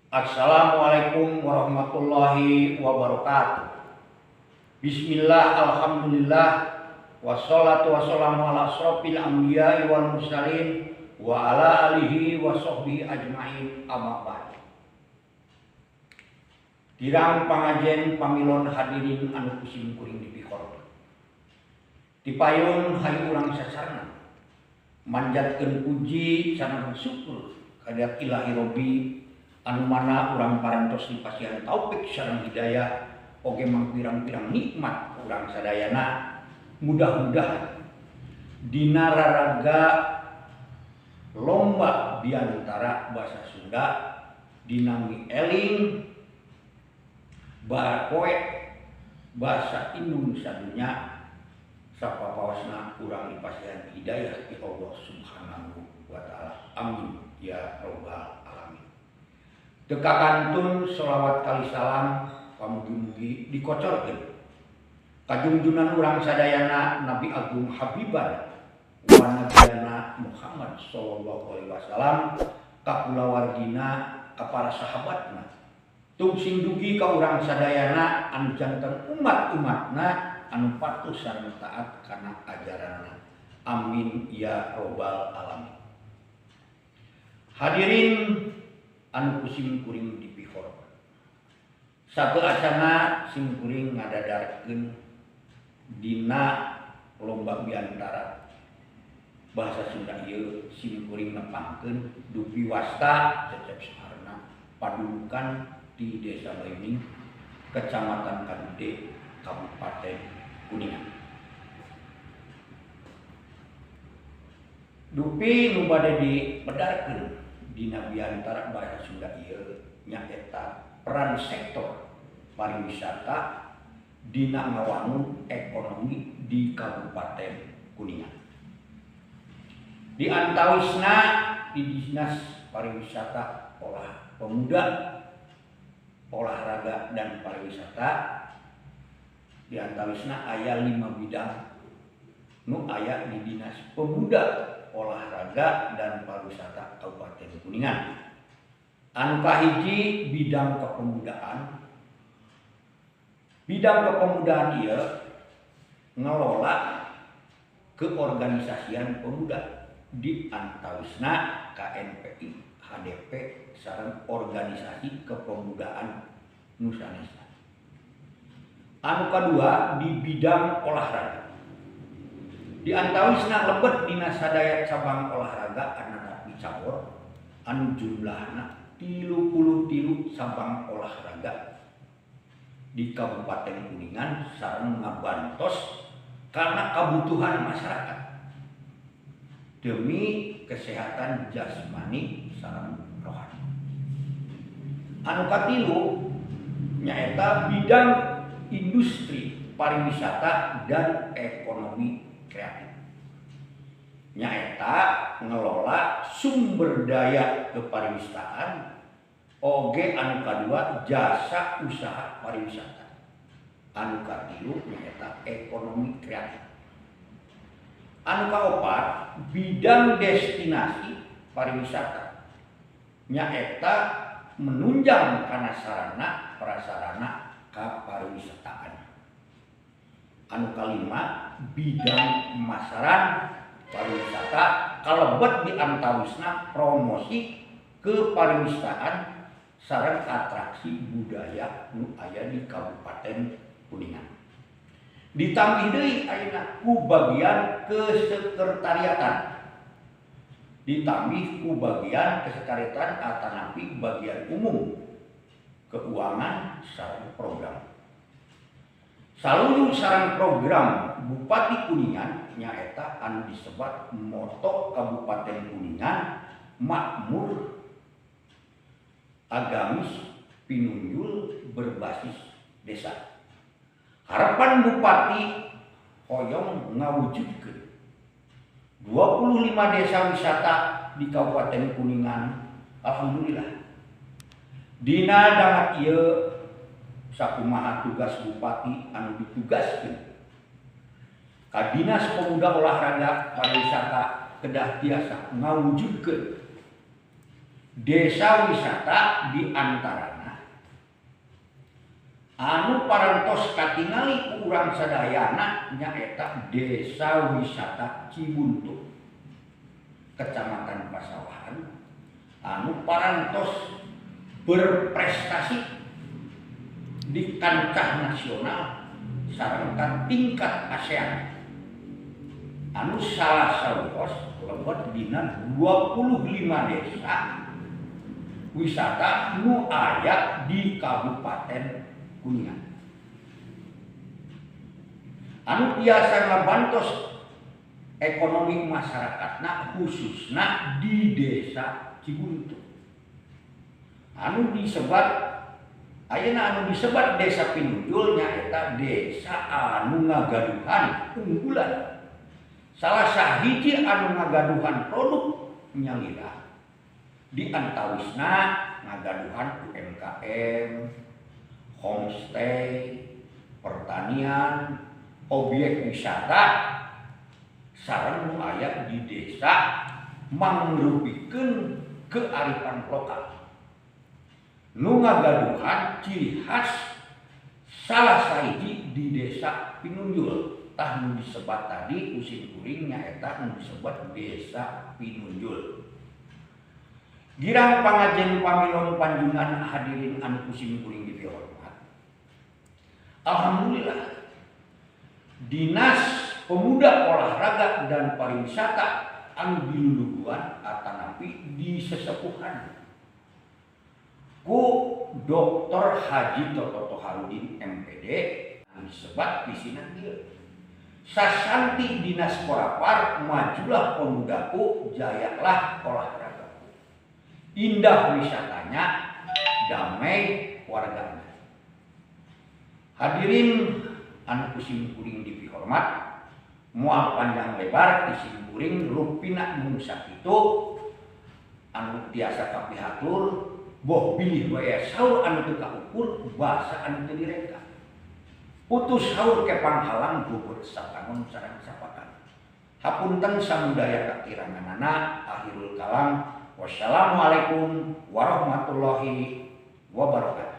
Assalamualaikum warahmatullahi wabarakatuh. Bismillah, alhamdulillah, wassalatu wassalamu ala asrofil anbiya'i wal mursalin wa ala alihi wa sahbihi ajmain, amma ba'd. Dirang pangajen pamilon hadirin anu ku sim kuring dipihormat. Tipayun hayu urang sasarna manjatkeun puji sareng syukur kadiat Ilahi Robbi anu mana urang parantos dipasihan taufik sareng hidayah oge mangpirang-pirang nikmat urang sadayana. Mudah-mudahan dina raraga lomba biantara bahasa Sunda dinami eling bakoe bahasa Indonesia dunya sapapaosna urang dipasihan hidayah ti Allah Subhanahu wa taala. Amin ya robbal alamin. Teu kakantun sholawat kali salam pamugi-mugi dikocorkeun kajungjunan urang sadayana Nabi Agung Habibana wa Nabiyana Muhammad sallallahu alaihi wasallam ka kulawargina ka para sahabatna tung sing dugi ka urang sadayana anu janten umat-umatna anu patuh sareng taat kana ajaranna. Amin ya robbal alamin. Hadirin anu ku sim kuring dipihormat. Satu acana sim kuring ngadadarkeun dina lomba biantara bahasa Sunda ieu sim kuring nepangkeun dupi wasta Cecep Suharna padudukan di Desa Bayuning, Kecamatan Kadude, Kabupaten Kuningan. Dupi nu bade dipedarkeun dina biantara bahasa Sunda ieu nyaeta peran sektor pariwisata dina ngawangun ekonomi di Kabupaten Kuningan. Di antawisna di Dinas Pariwisata Olah Pemuda, Olahraga dan Pariwisata di antawisna aya 5 bidang nu aya di Dinas Pemuda, Olahraga dan Pariwisata Kabupaten Kuningan. Anu kahiji bidang kepemudaan. Bidang kepemudaan ieu ngelola keorganisasian pemuda di antawisna KNPI, HDP sareng organisasi kepemudaan nu sanesna. Anu kadua di bidang olahraga. Di antawisna lebet dina sadaya cabang olahraga anatapi cabor anu jumlahna 33 cabang olahraga di Kabupaten Kuningan sareng ngabantos karena kebutuhan masyarakat demi kesehatan jasmani sareng rohani. Anu katilu nyaeta bidang industri pariwisata dan ekonomi kreatif. Nyaeta ngelola sumber daya kepariwisataan oge anu kadua jasa usaha pariwisata. Anu katilu nyaeta ekonomi kreatif. Anu kaopat bidang destinasi pariwisata nyaeta menunjang kana sarana prasarana kapariwisataan. Anu kalima bidang pemasaran pariwisata kalebet di antawisna promosi kepariwisataan sareng atraksi budaya nu aya di Kabupaten Kuningan. Ditambih deui ayeuna ku bagian kesekretariatan. Ditambih ku bagian kesekretariatan atanapi bagian umum keuangan sareng program. Saluyu sareng program Bupati Kuningan nyaeta anu disebat moto Kabupaten Kuningan makmur agamis pinunjul berbasis desa. Harapan Bupati hoyong ngawujudkeun 25 desa wisata di Kabupaten Kuningan. Alhamdulillah. Dina dangat ieu sakumaha tugas bupati anu ditugaskeun ka Dinas Pemuda Olahraga Pariwisata kedah tiasa ngawujudkeun Desa wisata di antarana anu parantos katingali ku urang sadayana nyaeta Desa Wisata Cibuntu, Kecamatan Pasawahan, anu parantos berprestasi di kancah nasional sareng tingkat ASEAN, anu salah sawios lebet dina 25 desa wisata nu aya di Kabupaten Kuningan, anu biasa ngabantos ekonomi masyarakatna khususna di Desa Cibuntu, anu disebat ayeuna anu disebat Desa Pinunjul nyaeta desa anu ngagaduhan unggulan, salah sahiji anu ngagaduhan produk nyalira di antawisna ngagaduhan UMKM, homestay, pertanian, objek wisata sareng nu aya di desa mangrupikeun kearifan lokal nu ngagaduhan ciri khas salah sahiji di Desa Pinunjul. Tah nu disebat tadi usin kuring nyaeta nu disebat Desa Pinunjul. Girang pangajeng pamilon panjungan hadirin anu kusim kuring dipihormat. Alhamdulillah, Dinas Pemuda Olahraga dan Pariwisata anu diluluguan atanapi disesepuhan ku Dr. Haji Toto Toharudin MPD anu disebat pisinan ieu. Sasanti Dinas Porapar, majulah pemudaku, jayalah olahraga. Indah wisatanya, damai warganya. Hadirin anu kusim kuring dipihormat, moal panjang lebar isim kuring rupina mung sakitu anu tiasa kapihatur, boh bilih wae saur anu teu kaukur, basa anu teu direka. Putus haur kepang halang bobot satangon sareng sapakan. Hapunten samudaya kakiranganana, akhirul kalam. Wassalamualaikum warahmatullahi wabarakatuh.